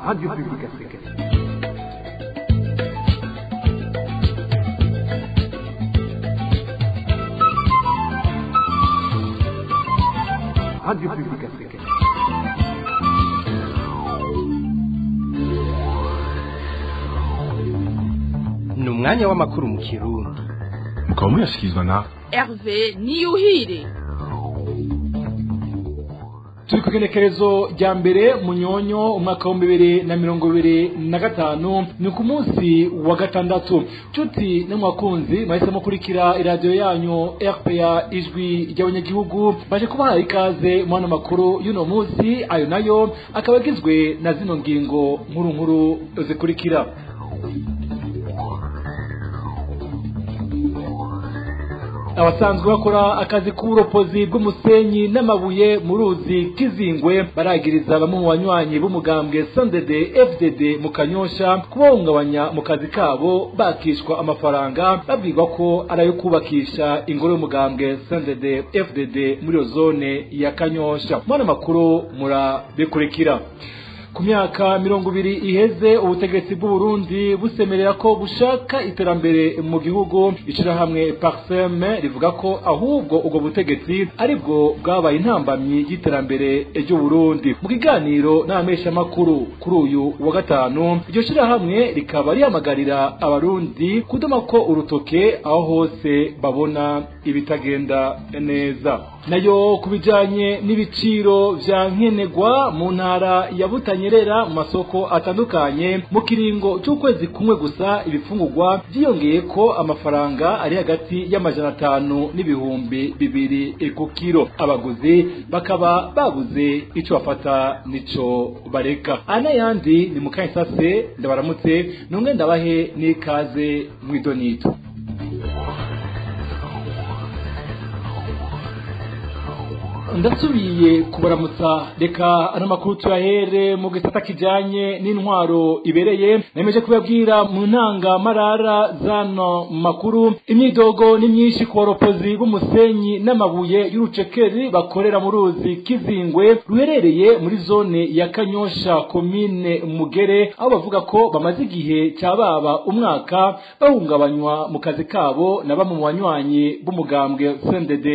Radio Publique Africaine. Radio Publique Africaine. Ni umwanya w'amakuru mu Kirundi. Mukaba muyashyikirizwa na Hervé Niyuhire. Turi ku igenekerezo rya mbere Munyonyo umwaka wa 2025, ni ku munsi wa gatandatu. Nshuti n'mwakunzi mwahisemo kurikira iradiyo yanyu RPA, Ijwi ry'Abanyagihugu, baje kubaha ikaze mu hano makuru y'uno munsi. Ayo nayo akaba agizwe na zino ngingo nkuru nkuru zikurikira: Abasanzwe bakora akazi k'uburopozi bw'umusenyi n'amabuye mu ruzi Kizingwe baragiriza bamwe mu banywanyi b'umugambwe CNDD FDD mu Kanyosha kubahungabanya mu kazi kabo, bakishwa amafaranga babwirwa ko ari ayo kubakisha ingoro y'umugambwe CNDD FDD muri iyo zone ya Kanyosha. Mwana makuru murabikurikira. Ku myaka 20 iheze ubutegetsi bw'u Burundi busemerera ko bushaka iterambere mu gihugu, ishirahamwe Parsem rivuga ko ahubwo ubwo butegetsi aribwo bwabaye intambamyi y'iterambere ry'u Burundi. Mu kiganiro n'abameshamakuru kuri uyu wa gatanu, iryo shirahamwe rikaba rihamagarira Abarundi kudoma ko urutoke aho hose babona ibitagenda neza. Nayo ku bijanye n'ibiciro vya nkenegwa mu ntara ya Butanyerera, mu masoko atandukanye, mu kiringo c'ukwezi kumwe gusa ibifungurwa vyiyongeye ko amafaranga ari hagati y'500 n'2000 ku kiro. Abaguzi bakaba babuze ico bafata nico bareka. Ana yandi ni mukanyisase. Ndabaramutse nunge, ndabahe n'ikaze mw'idonito. Ndasubiye kubaramutsa. Reka ano makuru tuyahere mu gisata kijanye n'intwaro ibereye. Nemeje kubabwira mu ntanga marara zano makuru, imyidogo ni myinshi ku baropozi b'umusenyi n'amabuye y'urucekeri bakorera mu ruzi Kizingwe ruherereye muri zone ya Kanyosha, komine Mugere, aho bavuga ko bamaze igihe cyababa umwaka bahungabanywa mu kazi kabo na bamwe mu banywanyi b'umugambwe CNDD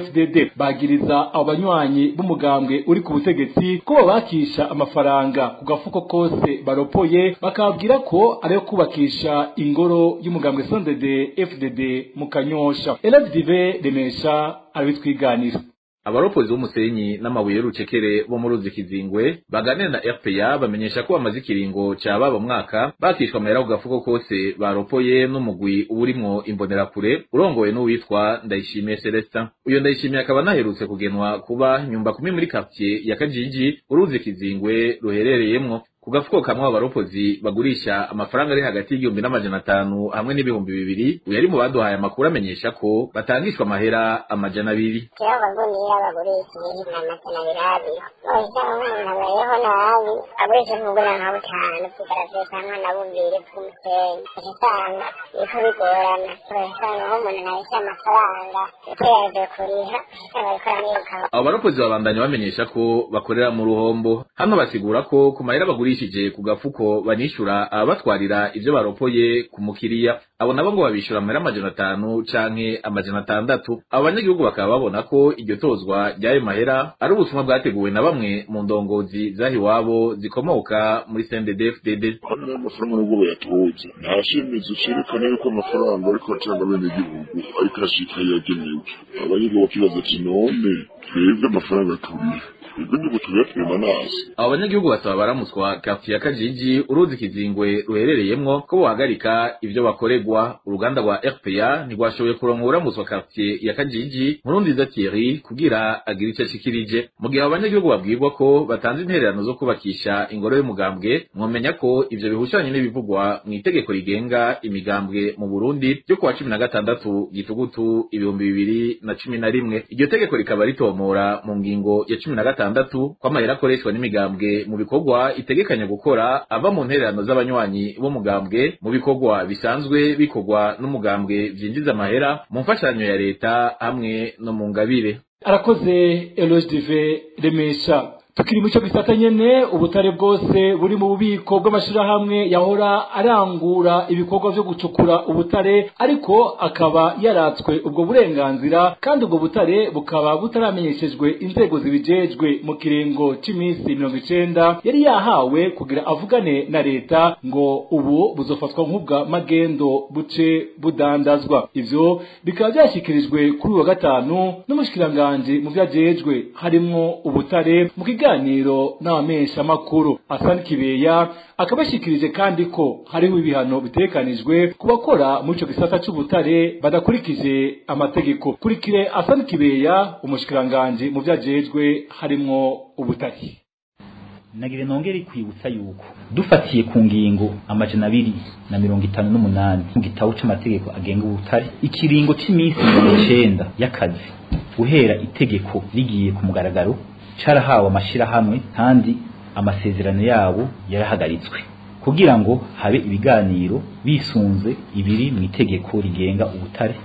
FDD. Bagiriza abo banywanyi b'umugambwe uri ku butegetsi ko babakisha amafaranga ku gafuko kose baropoye, bakababwira ko ariyo kubakisha ingoro y'umugambwe CNDD FDD mu Kanyosha. Eladive Remesha arabitwiganira. Abaropozi b'umusenyi n'amabuye y'urucekere bo mu ruzi Kizingwe baganira na RPA bamenyesha ko bamaze ikiringo ca baba mwaka bakishwa amahera ku gafuko kose baropoye n'umugwi uburimwo Imbonerakure urongoye n'uwitwa Ndayishimiye Celestin. Uyo Ndayishimiye akaba anaherutse kugenwa kuba nyumba kumi muri quartier ya Kajiji uruzi Kizingwe ruherereyemwo. Ku gafuko kamwe abaropozi bagurisha amafaranga ari hagati y'1500 hamwe n'2000. Uyu ari mu baduhaye amakuru amenyesha ko batangishwa amahera 200. Kera abagunira bagurisha ibintu 200, bahita umuntu abayeho nabi agurisha nk'ugura nka butanu bw'igaraviye cyangwa na bubiri bw'umusenyi, usanga biriko bigorana, usanga nk'umuntu nahise amafaranga utegereje kuriha, usanga ariko aramwiruka. Abo baropozi babandanya bamenyesha ko bakorera mu ruhombo. Hano basigura ko ku mahera bagurishije ku gafuko banishura ababatwarira ivyo baropoye ku mukiriya. Abo nabo ngo babishura amahera 500 canke 600. Abo banyagihugu bakaba babona ko iryo tozwa ry'ayo mahera ari ubutumwa bwateguwe na bamwe mu ndongozi zaha iwabo zikomoka muri CNDD-FDD. Hano n'amafaranga nubwo bayatoza, nta cyemezo cyerekana yuko amafaranga ariko atanga abenegihugu ariko arashika yagenewe abanyagihugu. Bakibaza ati: "None twebwe amafaranga turiha, twebwe nibwo tuyatwema nasi?" Abo banyagihugu basaba baramuswa quartier ya Kajiji uruzi Kizingwe ruherereyemwo ko bohagarika ivyo bakorerwa. Uruganda rwa RPA ntirwashoboye kuronka uramuswa quartier ya Kajiji, Nkurunziza Thierry, kugira agire ico ashikirije. Mu gihe abo banyagihugu babwirwa ko batanze intererano zo kubakisha ingoro y'umugambwe, mwomenya ko ivyo bihushanye n'ibivugwa mw'itegeko rigenga imigambwe mu Burundi ryo kuwa 16 Gitugutu 2011. Iryo tegeko rikaba ritomora mu ngingo ya 16 ko amahera akoreshwa n'imigambwe mu bikorwa itegekanya gukora ava mu ntererano z'abanywanyi b'umugambwe, mu bikorwa bisanzwe bikorwa n'umugambwe vyinjiza amahera, mu mfashanyo ya leta hamwe no mu ngabire. Arakoze Eloge Dive Remesha. Tukiri muco gisata nyene, ubutare bwose buri mu bubiko bw'amashirahamwe yahora arangura ibikorwa vyo gucukura ubutare, ariko akaba yaratswe ubwo burenganzira, kandi ubwo butare bukaba butaramenyeshejwe inzego zibijejwe mu kiringo c'imisi 90 yari yahawe kugira avugane na leta, ngo ubu buzofatwa nk'ubwa magendo buce budandazwa. Ivyo bikaba byashyikirijwe kuri uwa gatanu n'umushikiranganje mu vyajejwe harimwo ubutare mu kiganiro n'abamenyesha makuru. Hassan Kibeya akabashikirije kandi ko hariho ibihano bitekanijwe ku bakora muri ico gisata c'ubutare badakurikije amategeko. Kurikire Hassan Kibeya, umushikiranganje mu vyajejwe harimwo ubutare. Nagire nongere kwibutsa yuko dufatiye ku ngingo 258 mu gitabo c'amategeko agenga ubutare, ikiringo c'imisi 90 y'akazi guhera itegeko rigiye ku mugaragaro carahawe amashirahamwe, kandi amasezerano yabo yarahagaritswe kugira ngo habe ibiganiro bisunze ibiri mu itegeko rigenga ubutare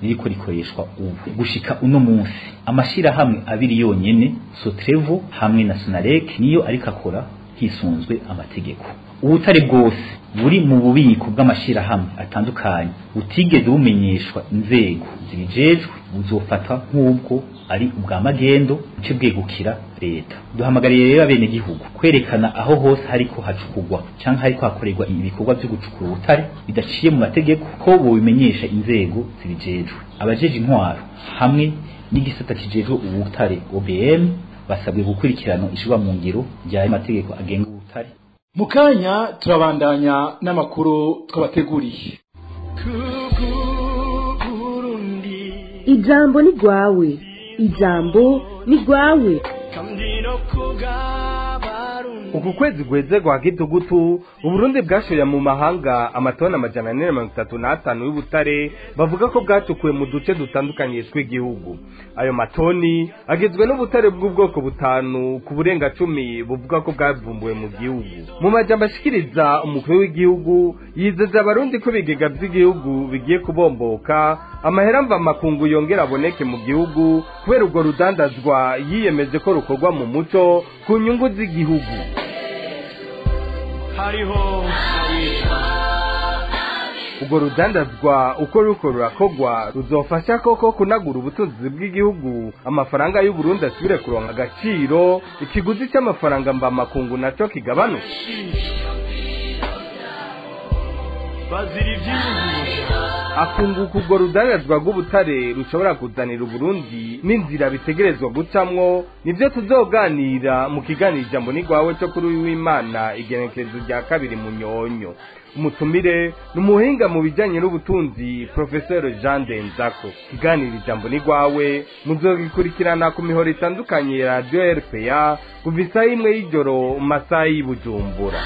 ririko rikoreshwa ubu. Gushika uno munsi amashirahamwe abiri yonyene, Sotrevo hamwe na Sonarek, niyo ariko akora hisunzwe amategeko. Ubutare bwose buri mu bubiko bw'amashirahamwe atandukanye butigeze bumenyeshwa inzego zibijejwe buzofatwa nk'ubwo ari ubwa magendo buce bwegukira leta. Duhamagariye rero abenegihugu kwerekana aho hose hariko hacukugwa canke hariko hakorerwa ibikorwa vyo gucukura ubutare bidaciye mu mategeko, ko bobimenyesha inzego zibijejwe. Abajeje intwaro hamwe n'igisata kijejwe ubutare OBM basabwe gukurikirana ishirwa mu ngiro ry'ayo mategeko agenga ubutare. Mukanya turabandanya n'amakuru twabateguriye. Ijambo ni gwawe, ijambo ni gwawe. Uku kwezi gweze gwa gitugutu, Uburundi bwashoye mu mahanga amatoni 435 y'ubutare bavuga ko bwacukuwe mu duce dutandukanye tw'igihugu. Ayo matoni agizwe n'ubutare bw'ubwoko butanu ku burenga 10 buvuga ko bwavumbuwe mu gihugu. Mu majambo ashikiriza umukuru w'igihugu yizeza abarundi ko bigega by'igihugu bigiye kubomboka, amahera mva makungu yongera aboneke mu gihugu kubera ubwo rudandazwa yiyemeje ko rukorwa mu muco ku nyungu z'igihugu. Hariho ubwo rudandazwa uko ruko rurakogwa ruzofasha koko kunagura ubutunzi bw'igihugu, amafaranga y'u Burundi asubire kuronka agaciro, ikiguzi cy'amafaranga mba makungu naco kigabanuka. Akunguka ubwo rudandazwa rw'ubutare rushobora kuzanira Uburundi n'inzira bitegerezwa gucamwo, nivyo tuzoganira mu kiganiro Ijambo ni Rwawe cyo kuri w'Imana igenekerezo rya 2 mu Nyonyo. Umutumire numuhinga mu bijanye n'ubutunzi Professor Jean Denzako. Kiganiro Ijambo ni Rwawe muzogikurikirana ku mihoro itandukanye ya Radio RPA kuva isaha 1 y'ijoro mu masaha y'Ibujumbura.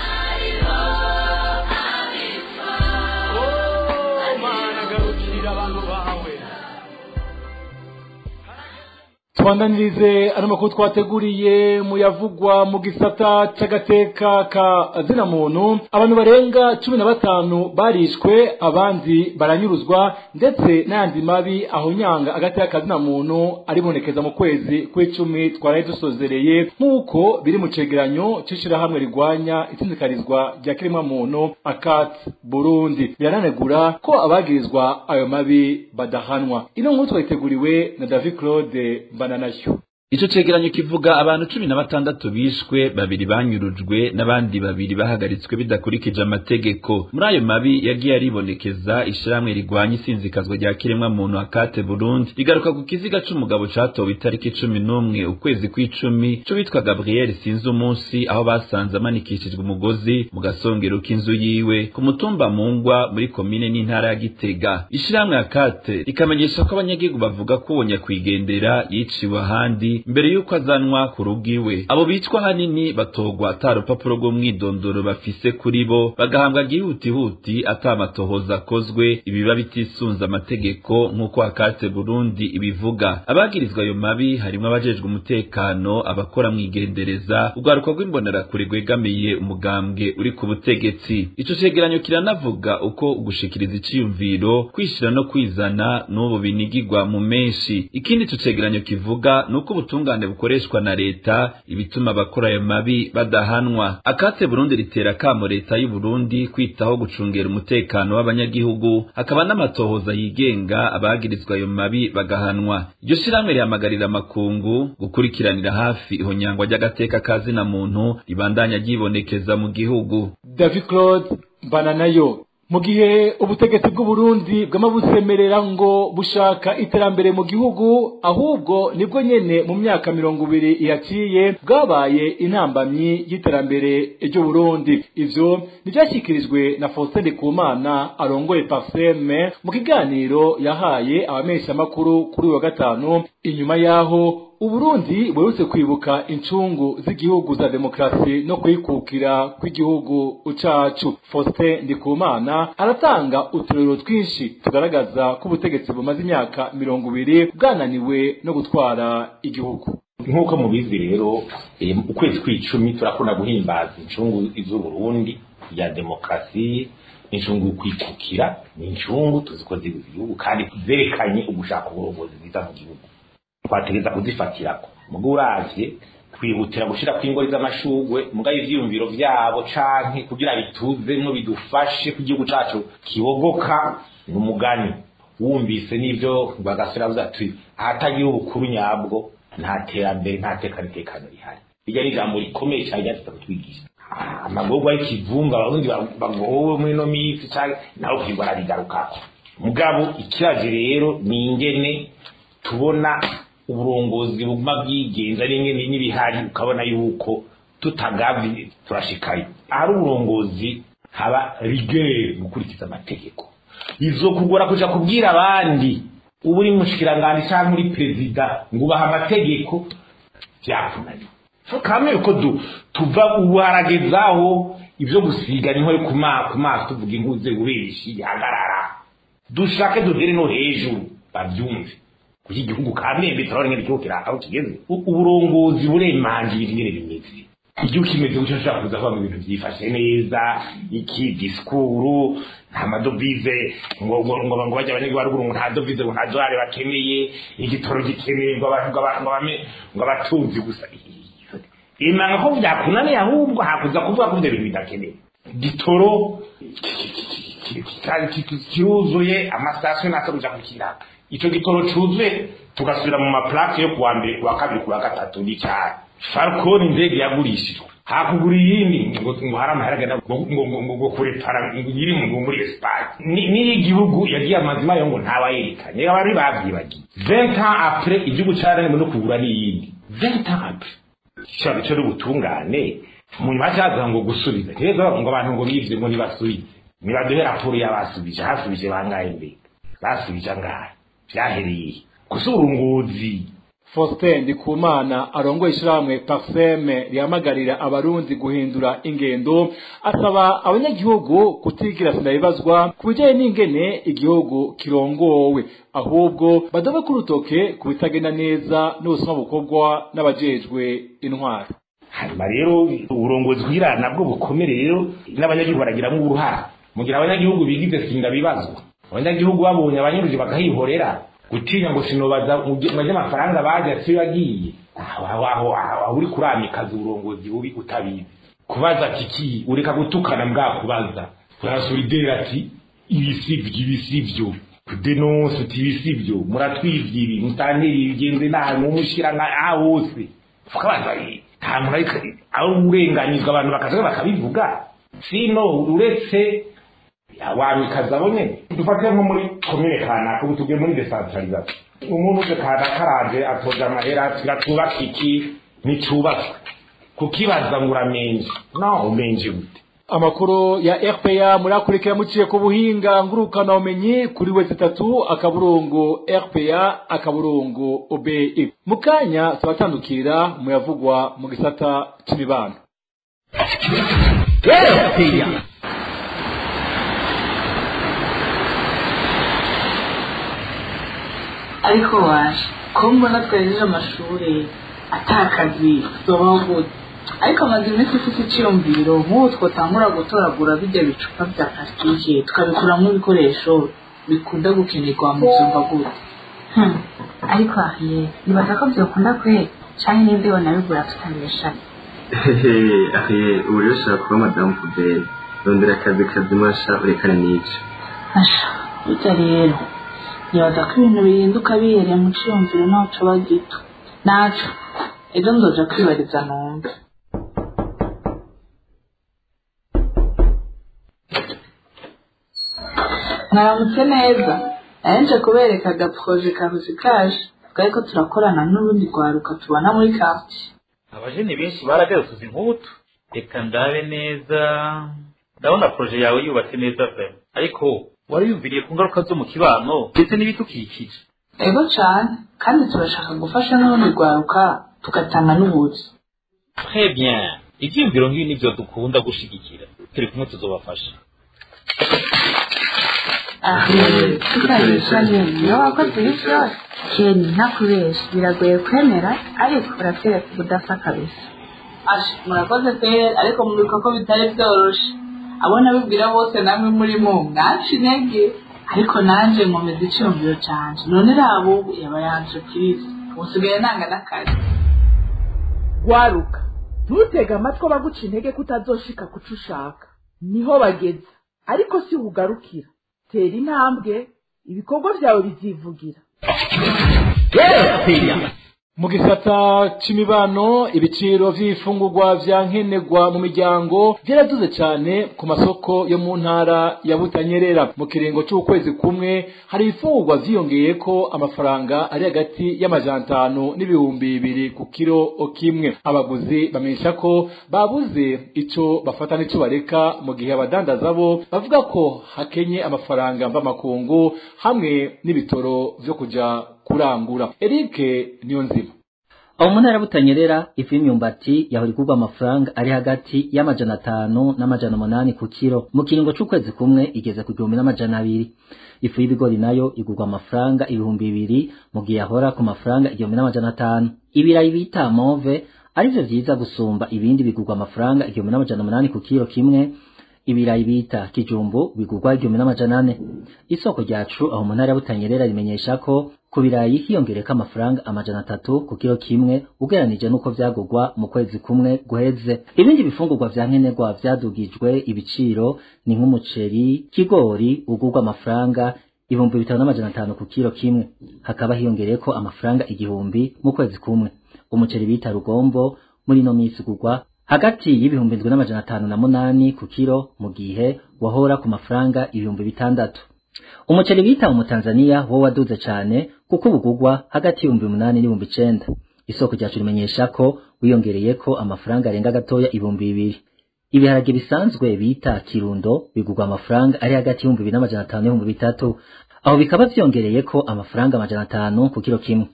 Twandanirize ano makuru twateguriye muyavugwa mu gisata c'agateka ka zina muntu. Abantu barenga 15 barishwe, abandi baranyuruzwa, ndetse n'ayandi mabi ahonyanga agateka ka zina muntu aribonekeza mu kwezi kw'icumi twaraye dusozereye, nk'uko biri mu cegeranyo c'ishirahamwe rigwanya itsinzikarizwa rya kiremwa muntu ACAT Burundi. Birananegura ko abagirizwa ayo mabi badahanwa. Ino nkuru twayiteguriwe na David Claude Bananasyo. Ico cegeranyo kivuga abantu 16 bishwe, babiri banyurujwe n'abandi babiri bahagaritswe bidakurikije amategeko. Muri ayo mabi yagiye aribonekeza, ishiramwe rigwanya isinzikazwa rya kiremwa muntu ACAT Burundi rigaruka ku kiziga c'umugabo catowe itariki 11 ukwezi kw'icumi co bitwa Gabriel Sinzumunsi, aho basanze amanikishijwe umugozi mu gasongero k'inzu yiwe ku mutumba Mungwa muri komine n'intara ya Gitega. Ishiramwe ACAT rikamenyesha ko abanyagihugu bavuga ko uwo nyakwigendera yiciwe ahandi mbere yuko azanwa ku rugiwe. Abo bicwa hanini batogwa ata rupapuro rw'umwidondoro bafise kuri bo, bagahambwa gihutihuti ata matohoza akozwe, ibiba bitisunze amategeko nk'uko ACAT Burundi ibivuga. Abagirizwa ayo mabi harimwo abajejwe umutekano, abakora mwigendereza, urwaruka rw'imbonerakure rwegamiye umugambwe uri ku butegetsi. Ico cegeranyo kiranavuga uko ugushikiriza iciyumviro, kwishira no kwizana n'ubu binigirwa mu menshi. Ikindi ico cegeranyo kivuga nuko ubutungane bukoreshwa na leta, ibituma abakora ayo mabi badahanwa. Akate Burundi ritera kamo leta y'u Burundi kwitaho gucungera umutekano w'abanyagihugu, hakaba n'amatohoza yigenga, abagirizwa ayo mabi bagahanwa. Iryo shirahamwe rihamagarira amakungu gukurikiranira hafi ihonyangwa ry'agateka ka zina muntu ribandanya ryibonekeza mu gihugu. David Claude Bananayo. Mu gihe ubutegetsi bw'u Burundi bw'amabusemerera ngo bushaka iterambere mu gihugu, ahubwo nibwo nyene mu myaka 20 ihaciye bwabaye intambamyi y'iterambere ry'u Burundi. Ivyo nivyashyikirijwe na Faustin Ndikumana arongoye PARCEM mu kiganiro yahaye abamesha makuru kuri uyu wa gatanu, inyuma yaho Uburundi buherutse kwibuka incungu z'igihugu za demokrasi no kwikukira kw'igihugu cacu. Faustin Ndikumana aratanga uturero twinshi tugaragaza ko ubutegetsi bumaze imyaka 20 bwananiwe no gutwara igihugu. Nk'uko mubizi rero, ukwezi kw'icumi turakunda guhimbaza incungu z'Uburundi ya demokrasi, incungu kwikukira, ni incungu tuzikoze igihugu kandi zerekanye ugushaka uburongozi bwiza mu gihugu. Twategeza kuzifatirako mugo uravye twihutira gushira kw'ingori z'amashugwe muga ivyiyumviro vyabo canke kugira bituzemwo bidufashe ku gihugu cacu kibogoka. N'umugani wumvise n'ivyo bagasira bavuga ati ahatagira ubukuru nyabwo nta terambere, nta tekano itekano rihari. Iryo ni ijambo rikomeye cane ryatse kutwigisha amagorwa y'ikivunga abarundi bagowe muri ino minsi canke naho kwigwa arabigarukako. Mugabo ikiraje rero ni ingene tubona uburongozi buguma bwigenza n'ingene n'ibihari, ukabona yuko tutagavye turashikayo. Ahari uburongozi haba rigueur gukurikiza amategeko. Izokugora kuja kubwira abandi ubu uri mushikiranganje canke uri perezida ngo ubaha amategeko vyakunaniye. Kamwe uko tuva ubu haragezaho ivyo gusiga niho ku maso tuvuga inguze ubeshi hagarara dushake dugere no hejuru bavyumve. Kuki igihugu kamembe turabona ingene igihugu kiri aho kigeze, uburongozi buremanje ibintu ingene bimeze. Igihugu kimeze gutyo ushobora kuza kuvuga ibintu vyifashe neza, iki disikuru nta madovize ngo ngo ngo ngo bajya abanyagihugu baruguru ngo nta dovize ngo nta dolari bakeneye, igitoro gikeneye ngo abantu ngo abatunzi gusa. Imanga ko vyakunaniye ahubwo hakuza kuvuga ko ivyo bintu bidakenewe. Gitoro kiruzuye amasitasiyo natwe kuja kukiraba. Ico gitoro cuzuye tugasubira mu maplaque yo kuwa mbere, kuwa kabiri, kuwa gatatu n'icari. Falcon indege yagurishijwe hakugura iyindi ngo ngo hari amahera agenda ngo ngo ngo ngo kurepara iri mu muri Espagne ni igihugu yagiye amazima yo ngo ntawayerekanye abari bavyibagiye. 20 ans après igihugu carananiwe no kugura n'iyindi. 20 ans après cyaba ico n'ubutungane mu nyuma cyaza ngo gusubiza rero ngo abantu ngo bivye ngo ntibasubize, nibaduhe raporo y'abasubije, hasubije bangahe mbega basubije angahe vyahereye kusurunguzi. Faustin Ndikumana arongoye ishirahamwe PARCEM rihamagarira abarundi guhindura ingendo, asaba abanyagihugu kutigira sinabibazwa ku bijanye n'ingene igihugu kirongowe, ahubwo badobe ku rutoke ku bitagenda neza n'ubusuma bukorwa n'abajejwe intwaro. Hanyuma rero uburongozi kugira nabwo bukomere rero n'abanyagihugu baragiramwo uruhara. Mugira abanyagihugu bigize sindabibazwa, abanyagihugu babonye abanyuruje bakahihorera gutinya ngo sinobaza mwaje amafaranga baje siyo yagiye. Aho aho aho uri kuramikaza uburongozi bubi utabizi. Kubaza kiki ureka gutukana mbwa kubaza urasuridera ati ibi sivyo, ibi sivyo, kudenonse uti ibi sivyo, muratwivye ibi mutanteri ibigenze nabi mumushira nka hose. Ukabaza nta muntu ariko aho urenganyizwa abantu bakaza bakabivuga. Sino uretse wamikaza abo nyene dufate nko muri komine kanaka ubu tugiye muri decentralisation, umuntu uje kanaka araje atoza amahera turatubaka iki nticubatswe, kukibaza ngo uramenje no umenje gute? Amakuru ya RPA murakurikira muciye ku buhinga ngurukana umenyi kuri wese 3 akaburungu RPA akaburungu OBI. Mukanya tubatandukira muyavugwa mu gisata c'imibano. RPA Ariko waje ko mbona twejeje amashuri atakazi tuzobaho gute? Ariko amaze iminsi ifite iciyumviro nk'ubu twotangura gutoragura bijya bicupa bya plasitike tukabikuramwo ibikoresho bikunda gukenerwa mu vyumba gute? Ariko ahiye nibaza ko vyokunda kweri. Canke ninde nabigura tutabeshana? Hehe, ubu rero ushaka kuba madamu puberi. Rondera akazi kazima sha, urekane n'ivyo. Asha, burya rero nibaza ko ibintu bihinduka bihereye mu ciyumviro, naho coba gito. Naco ejo nzoja kwibariza numve. Mwaramutse neza. Nanje kubereka agaproje kabuzi kaje twariko turakorana n'urundi rwaruka tubona muri quartier. Abajene benshi baragarutse inkutu. Reka ndabe neza, ndabona projet yawe yubatse neza vraiment, ariko wariyumviriye ku ngaruka zo mu kibano ndetse n'ibidukikije? Ego cane, kandi turashaka gufasha n'urundi rwaruka tugatanga n'ubuzi. Très bien, ivyiyumviro nk'ibi nivyo dukunda gushigikira. Turi kumwe, tuzobafasha. Tutabeshanye, niyo wakoze ibi vyose? Ken, ntakubesha, biragoye kwemera, ariko uratwereka ubudasa kabisa. Asha, murakoze pe, ariko mwibuka ko bitari vyoroshe. Abo nabibwira bose namwe murimo mwaca intege, ariko nanje nkomeza iciyumviro canje. None raba ubu yabaye entreprise, ubu nanga n'akazi. Gwaruka, ntutege amatwi abaguca intege ko utazoshika kuco ushaka. Niho bageze, ariko si ugarukira. Tera intambwe, ibikorwa byawe bizivugira. Mu gisata c'imibano, ibiciro vy'ifungurwa vya nkenerwa mu miryango vyaraduze cane ku masoko yo mu ntara ya Butanyerera. Mu kiringo c'ukwezi kumwe hari ifungurwa vyiyongeyeko amafaranga ari hagati y'500 n'2000 ku kiro kimwe. Abaguzi bamenyesha ko babuze ico bafata n'ico bareka, mu gihe abadandaza bo bavuga ko hakenye amafaranga mvamakungu hamwe n'ibitoro vyo kuja kurangura. Eric Niyonzima. Aho mu ntara ya Butanyerera, ifu y'imyumbati yahora igurwa amafaranga ari hagati y'500 n'800 ku kiro. Mu kiringo c'ukwezi kumwe igeze ku 1200. Ifu y'ibigori nayo igurwa amafaranga 2000, mu gihe yahora ku mafaranga 1500. Ibirayi bita move, arivyo vyiza gusumba ibindi, bigurwa amafaranga 1800 ku kiro kimwe. Ibirayi bita kijumbu bigurwa 1400. Isoko ryacu aho mu ntara ya Butanyerera rimenyesha ko ku birayi hiyongereka amafaranga 300 ku kiro kimwe, ugereranije n'uko vyagurwa mu kwezi kumwe guheze. Ibindi bifungurwa vya nkenerwa vyadugijwe ibiciro ni nk'umuceri kigori ugurwa amafaranga 5500 ku kiro kimwe, hakaba hiyongereko amafaranga 1000 mu kwezi kumwe. Umuceri bita rugombo muri no misi ugurwa hagati y'7508 ku kiro, mu gihe wahora ku mafaranga 6000. Umuceri bita umutanzania wo waduze cane, kuko ubugurwa hagati y'8000 n'9000. Isoko ryacu rimenyesha ko wiyongereyeko amafaranga arenga gatoya 2000. Ibiharage bisanzwe bita kirundo bigurwa amafaranga ari hagati y'2500 n'3000, aho bikaba vyongereyeko amafaranga 500 ku kiro kimwe.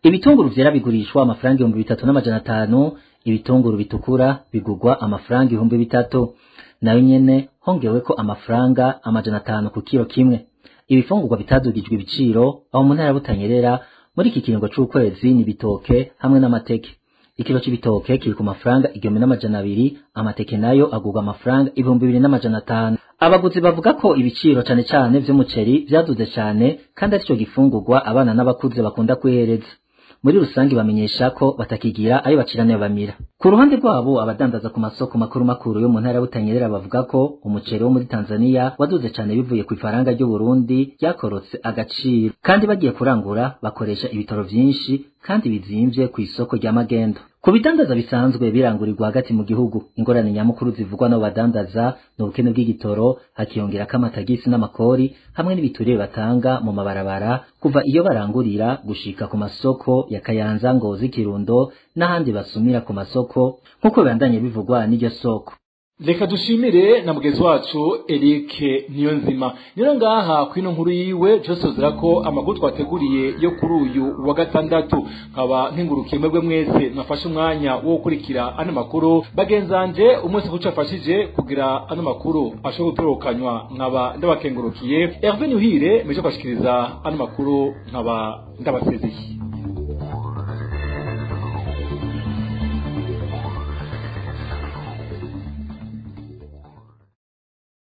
Ibitunguru vyera bigurishwa amafaranga 3500, ibitunguru bitukura bigurwa amafaranga 3000, nayo nyene hongeweko amafaranga 500 ku kiro kimwe. Ibifungurwa bitadugijwe ibiciro aho mu ntara ya Butanyerera muri iki kiringo c'ukwezi ni ibitoke hamwe n'amateke. Ikiro c'ibitoke kiri ku mafaranga 1200, amateke nayo agurwa amafaranga 2500. Abaguzi bavuga ko ibiciro cane cane vy'umuceri vyaduze cane, kandi arico gifungurwa abana n'abakuze bakunda kwihereza. Muri rusangi bamenyesha ko batakigira ayo bacira nayo bamira. Ku ruhande rwabo, abadandaza ku masoko makuru makuru yo mu ntara ya Butanyerera bavuga ko umuceri wo muri Tanzania waduze cane bivuye ku ifaranga ry'u Burundi ryakorotse agaciro, kandi bagiye kurangura bakoresha ibitoro vyinshi kandi bizimvye ku isoko rya magendo. Ku bidandaza bisanzwe birangurirwa hagati mu gihugu, ingorane nyamukuru zivugwa n'abo badandaza ni ubukene bw'igitoro, hakiyongerako amatagisi n'amakori hamwe n'ibiturire batanga mu mabarabara kuva iyo barangurira gushika ku masoko ya Kayanza, Ngozi, Kirundo n'ahandi basumira ku masoko, nk'uko bibandanye bivugwa n'iryo soko. Reka dushimire na mugenzi wacu Eric Niyonzima. Nero ngaha kwino nkuru yiwe cyosozera ko amakuru twateguriye yo kuri uyu wa gatandatu. Nkaba nkengurukiye mwebwe mwese mwafashe umwanya wo gukurikira ano makuru. Bagenzanje umunsi kuco afashije kugira ano makuru ashobora gutorokanywa, nkaba ndabakengurukiye. Hervé Nuhire meje kwashikiriza ano makuru, nkaba ndabasezeye.